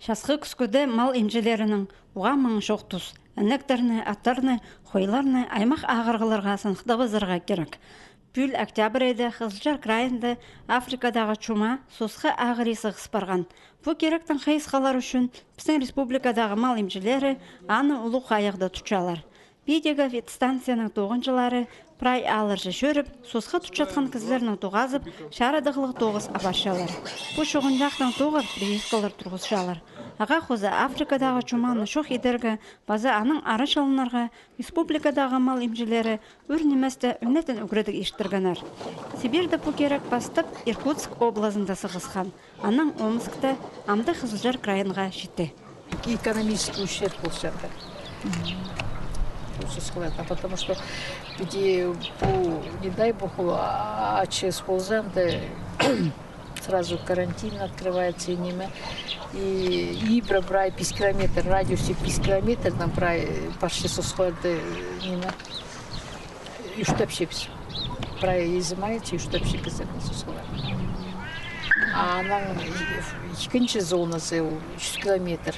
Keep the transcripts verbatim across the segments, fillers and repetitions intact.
Часхы кӱскӱде мал имҷілерінің уғаа маңы чох тус. Інектерні, аттарны, хойларны аймах ағырығларға сыныхтабызарға кирек. Пӱӱл октябрь айда Хызылчар крайында Африкадағы чума сосха ағырии сығыс парған. Пу киректең хайысхалар ӱчӱн пістің республикадағы мал имҷілері аны улуғ хайығда тутчалар. Пидегі ветстанцияның тоғынҷылары прай аалларҷа чӧріп, сосха тутчатхан кізілернең тоғазып, чарадығлығ тоғыс апарчалар. Пу чуғынҷахтаң тоғыр прививкалар турғысчалар. Ағаа хоза Африкадағы чуманы чох идерге паза аның ара чалынарға республикадағы мал имҷілері ӱр ниместе ӧнетін ӱгредіг иртіргеннер. Сибирьде пу кирек пастап Иркутск облазында сығысхан. Анаң Омскта, амды Хызылчар крайынға читті. Экономический ущерб полча анда. Пу сосхаларда, потому что піди пу, не дай бог, ол ачыс полза, анда сразу карантин открывается, и ниме. И ибіре прай пис километр, радиусы пис километрдең прай парча сосхаларды, ниме, ӱштепчебіс. Прай изымаятча, ӱштепчебіс сосхалар. А анаң ікінҷі зоназы ол ӱс километр.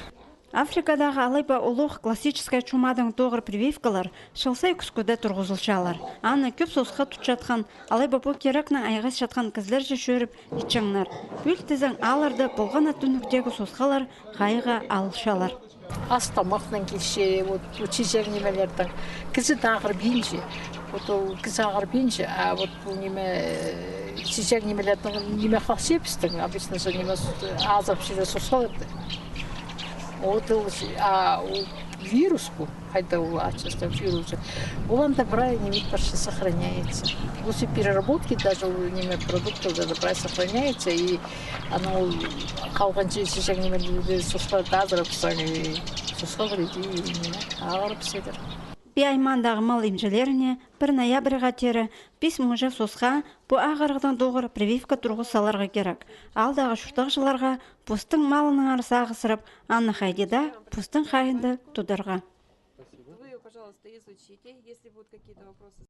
Африкадағы алай ба улуғ классическай чумадаң тоғыр прививкалар чыл сай кӱскӱде турғызылчалар. Аны кӧп сосха тутчатхан, алай ба пу кирекнең айғасчатхан кізілерҷе чӧріп итчеңнер. Пӱӱл тізең, аалларда полған на тӱнӱктегі сосхалар хайығ алылчалар. Ас-тамахнаң килче, вот, вот чиҷең нимелердең. Кізі дее ағырбинча. Вот ол кізі ағырбинча, а вот пу ниме, э, чиҷең нимелердең ниме халча пістің, обычно же ниме с-, азырап чізе сосхаларды. Вот ол, а, ол вирус пу, хайда ол ачыстың вирусы. Ол анда прай ниме парча сохраняется. После переработки даже ол ниме продуктов даже прай сохраняется, и анаң ол халған чи-, чиҷең нимелерді сосхаларды азырапсаң, и сосхалар иди, и ниме, ағырып сидір. Пии аймаандағы мал имҷілеріне пір ноябрьға теере пис муңҷа сосха пу ағырығдаң тоғыр прививка турғыс саларға кирек. Аалдағы чуртағҷыларға постың малынаңар сағыссырап, аны хайди даа постың хайиинда тударға. Вы её, пожалуйста, изучите. Если будут какие-то вопросы,